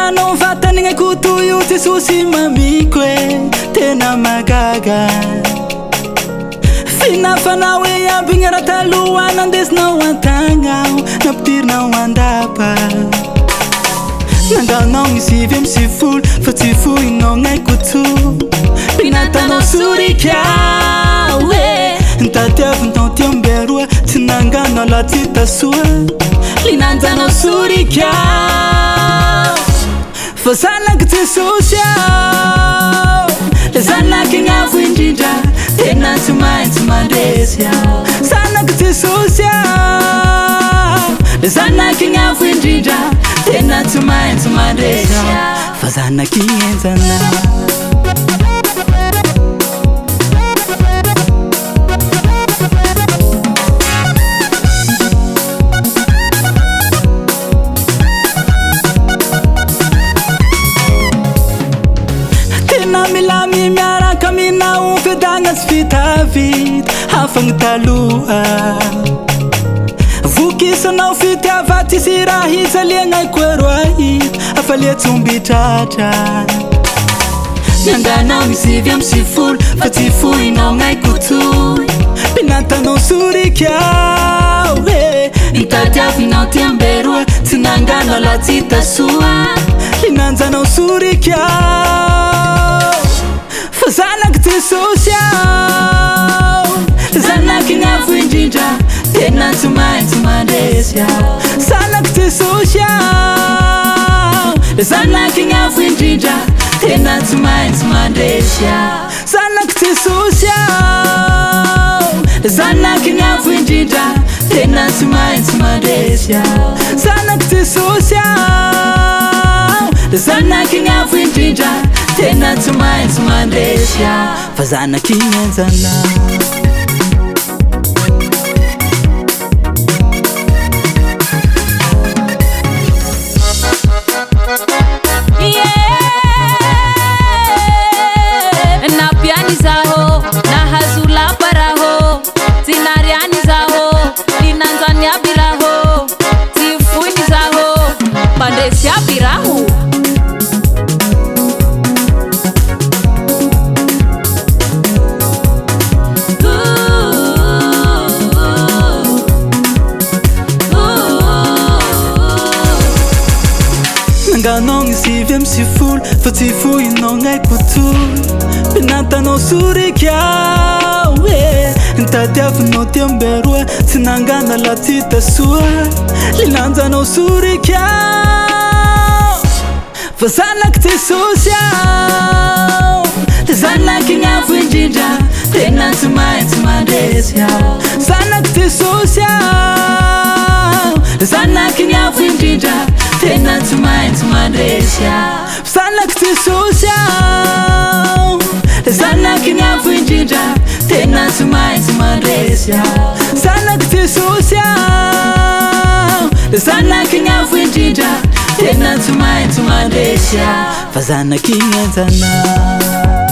Nanganao vatany gny Koto io Jesosy mamiko e, tena mahagaga. Finafanao e aby gny raha taloha nandesinao an-tagnao, nampidirinao an-dapa. Nanganao gny 99 fa tsy fohinao gnay Koto. Pinatanao sorika e, nitadiavinao ty amberoa, tsy nanganao la tsy tasoa. Linanjanao sorika fa zanaky Jesosy aho, le zanaky ny avo indrindra, tena tsy maintsy mandresy aho. Zanaky Jesosy aho, le zanaky ny avo indrindra, tena tsy maintsy mandresy aho. Fa zanaky enjana. Tena milamy miaraka aminao, fiadagna tsy vitavita hafa gny taloha. Vokisanao fitiava tsisy raha hijaliagna koeroy, afalia tsy omby tratra. Nanganao ny 99 fa tsy fohinao gnay Kotoy. Pinatanao sorika e, nitadiavinao ty amberoa, tsy nanganao la tsy tasoa. Linanjanao sorika fa zanaky Jesosy aho, zanaky ny avo indrindra, tena tsy maintsy mandresy aho. Zanaky Jesosy aho, zanaky ny avo indrindra, tena tsy maintsy mandresy aho. Zanaky Jesosy aho, zanaky ny avo indrindra, tena tsy maintsy mandresy aho. Zanaky Jesosy aho, zanaky ny avo indrindra, tena tsy maintsy mandresy aho. Fa zanaky ny enjana. Nampiany zaho, nahazo lapa raho, tsy nariany zaho, linanjany aby raho, tsy foiny zaho, mpandresy aby raho. Nanganao ny 99 fa tsy fohinao gnay Kotoy. Pinatanao sorika e, nitadiavinao ty amberoa, tsy nangana la tsy tasoa. Lilanjanao sorika fa zanaky Jesosy aho, zanaky ny avo indrindra, tena tsy maintsy mandresy aho. Zanaky Jesosy aho, zanaky ny avo indrindra, tena tsy maintsy mandresy aho. Zanaky Jesosy aho, zanaky ny avo indrindra, tena tsy maintsy mandresy aho. Zanaky Jesosy aho, zanaky ny avo indrindra, tena tsy maintsy mandresy aho. Fa zanaky ny enjana.